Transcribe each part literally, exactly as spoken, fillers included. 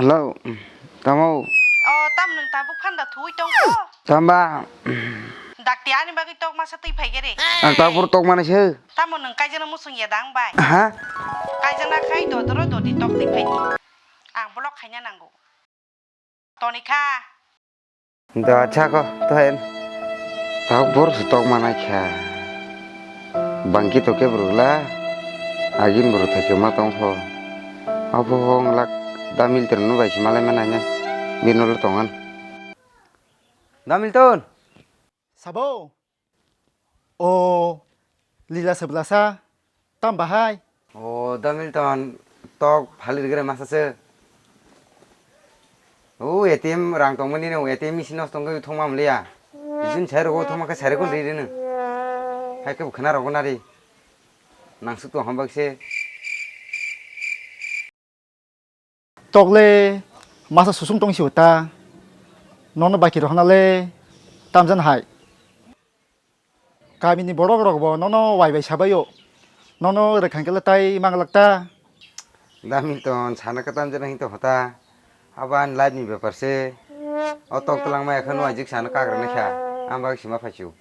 Hello, tamo? O, tam nwng tabuk phanda thuwi tongkho? Tamba? Dakti ani bagwi tok masa twi phaigari. Ang tabuk tok manai se. Tamo nwng kaijana musung ya dang bai? Ha? Kaijana khai dodoro dodi tok twi phaidi. Ang block khaina nango. Toni kha. Da chako, to hen. Tabuk bor se tok manai kha. Bangki to ke brugla. Agin bro thai ke ma tong kho. Abo hong lak damil ter no bai se malai manai na. Binolo tongan. Damil ton. Sabo. O lila se blasa, tam bahai? O Damilton tok phalir gre masa se. O A T M rang tongmani no A T M machine nos tongwi thongma mliya. Jin sai rogo thongma khe sai rogo ri ri no. Hai khe khna rogo nari. Nangsuk to hambak se. Tokle masa susung tong si ta. Nono baki rohna le tamjan hai. Kami ni borok rok bo nono wai bai sabai o. Nono rekhang kele tai manglak ta. Damilton sana ka tamjana hin to hota. Aban live ni bepar se. O tok tlang ma ekhan wai jik sana kagra ne kha. Ang bak sima phaisu.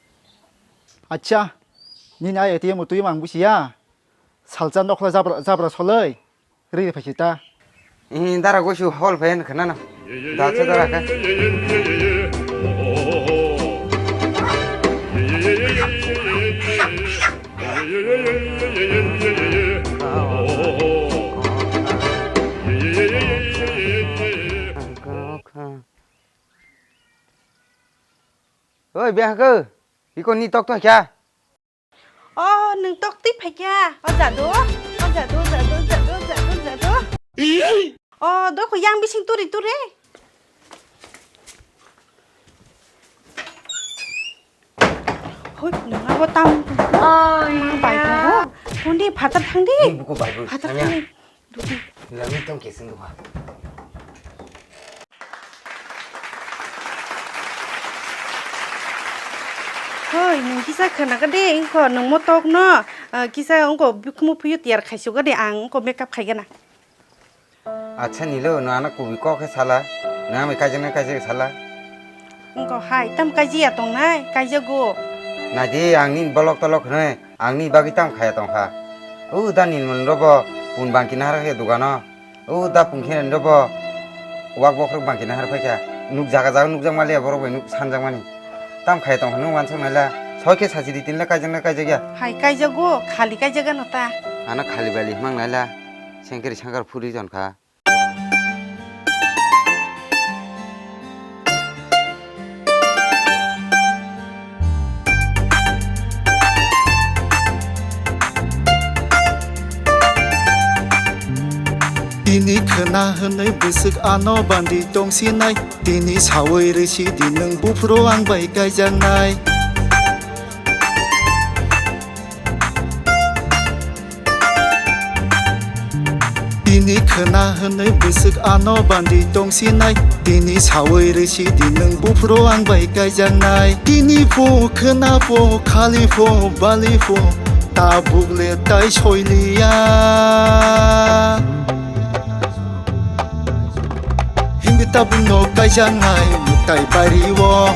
Acha. Nini ai A T M tui mang busiya. Salcha nokla jabra, jabra soloi. Ri phai ta. Ih, dara gosu hol phayan khana na. Dacha dara kha. Oi, bihakhe. Iko ni tok to kya? O, nwng tok twi phaikha. O jadu, o jadu, jadu, jadu, jadu, jadu. O, dokho yang bising turi turi. Hoi, nwng abo tam. Oi, ma bai ya. Kundi phatar thangdi. Nwng buko bai bai. Phatar thangya. Thangdi. Lami tong keseng duha. Hoi, nwng kisa khwna ka de, wngkho nwng motok no, ah, kisa wngkho bikhumu phiyo tiyar khaisuk ka de, ang wngkho makeup khai gana. Acha nilo, no ano kubi kok khe sala, nang ami kaijak nai kaijak sala. Wngkho hai, tam kaijiya tongnai, kaijago. Naidi, ang nini bolok tolok hwnwi, ang nini bagwi tam khaya tongkha. O da nini mun robo, pun bangki nahar khe dugano. O da pungkhe rendo bo wak bokhorok bangkhe nahar phaikha. Nuk jaga jaga nukjak maliya borok bai nuk sanjak mani. Tam khai tong hwnwi wansuk naila. Soi khe sachi di tinla kaijak na kaijak ya. Hai kaijago, khali kaijak ano ta. Ano khali bali himang naila. Sengkri sangkar phuri jon kha. Tini khwna hwnwi bwswk ano bandi tongsinai, tini sawi rwsi di nwng buphuru ang bai kaijaknai. Tini khwna hwnwi bwswk ano bandi tongsinai, tini sawi rwsi di nwng buphuru ang bai kaijaknai. Tini phu khwna phu khali phu bali phu tabuk le tai soiliya. Hindi tabuk no kaijaknai mutai bari o.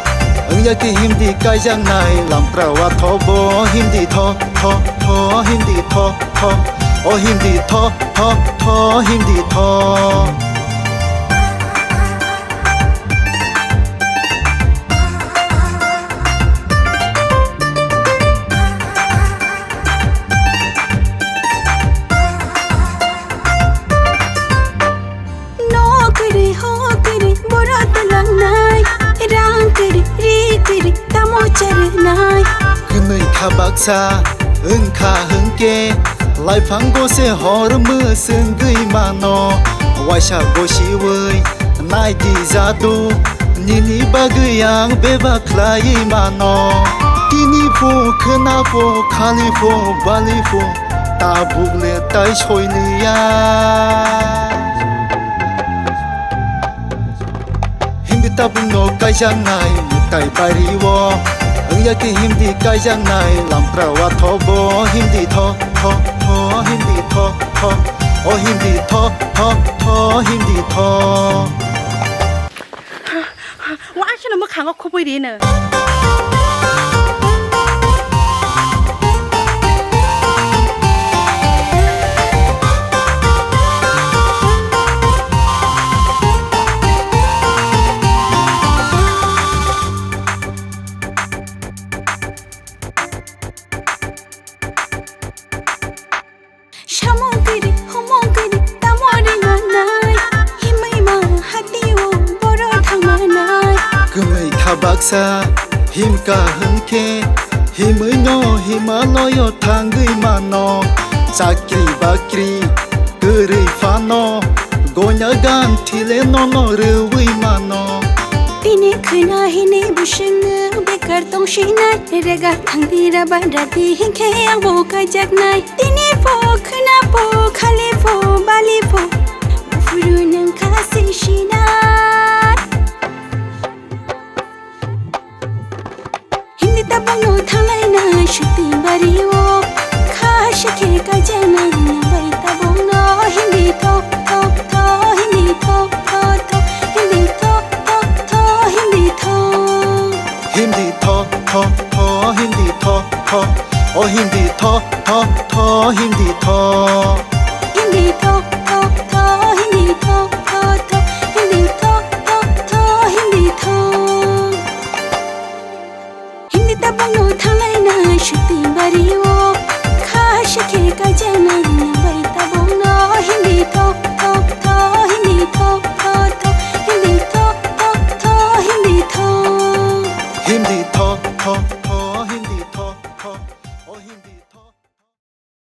Wngya khe hindi kaijaknai lamkra wathobo hindi tho, tho, tho, hindi tho, tho. O hindi tho, tho, tho, hindi tho. No kwrwi ho kwrwi borok twlangnai, rang kwrwi ri kwrwi tamo charwnai. Hwnwi kha baksa wngkha hwnkhe, laiphango se hor mwswngwi mano, waisa gosiwi naidi jadu, nini bagwi ang bebak khlaiwi mano. Tini phu khwna phu khali phu bali phu tabuk le tai soiliya. Hindi tabuk no kaijaknai mutai bari o. Wngya khe hindi kaijaknai lamkra wathobo hindi tho, tho, tho, hindi tho, tho. O hindi tho, tho, tho, hindi tho. Wa asino mwkhango khubui rino. Samung kiri, humung kiri, tamo ri manai. Himai ma hati o boro thang manai. Kwmwi kha baksa, himka hwnkhe, himwi no Himalaya thangwi mano. Chakri bakri kwrwi phano, gonya gan thile nono rwwi mano. Tini khwna hini buswngno bekar tongsinai. Rega thangdi raba rati hinkhe ang bo kaijaknai. Tini pho khwna pho khali pho bali pho. Buphuru nwng kha singsinai. Hindi tabangno thanglaina shooting bario. Kha shekhe kaijaknai nang bai tabangno. Hindi tho, tho, tho, hindi tho, tho, tho, hindi tho, tho, tho, hindi tho. Hindi tho, tho, tho, hindi tho, tho. O hindi tho, tho, tho, hindi tho. Hindi tho, tho, tho, hindi tho, tho, tho. Hindi tho, tho, tho, hindi tho. Hindi tabangno thanglaina shooting bario. Kha shekhe kaijaknai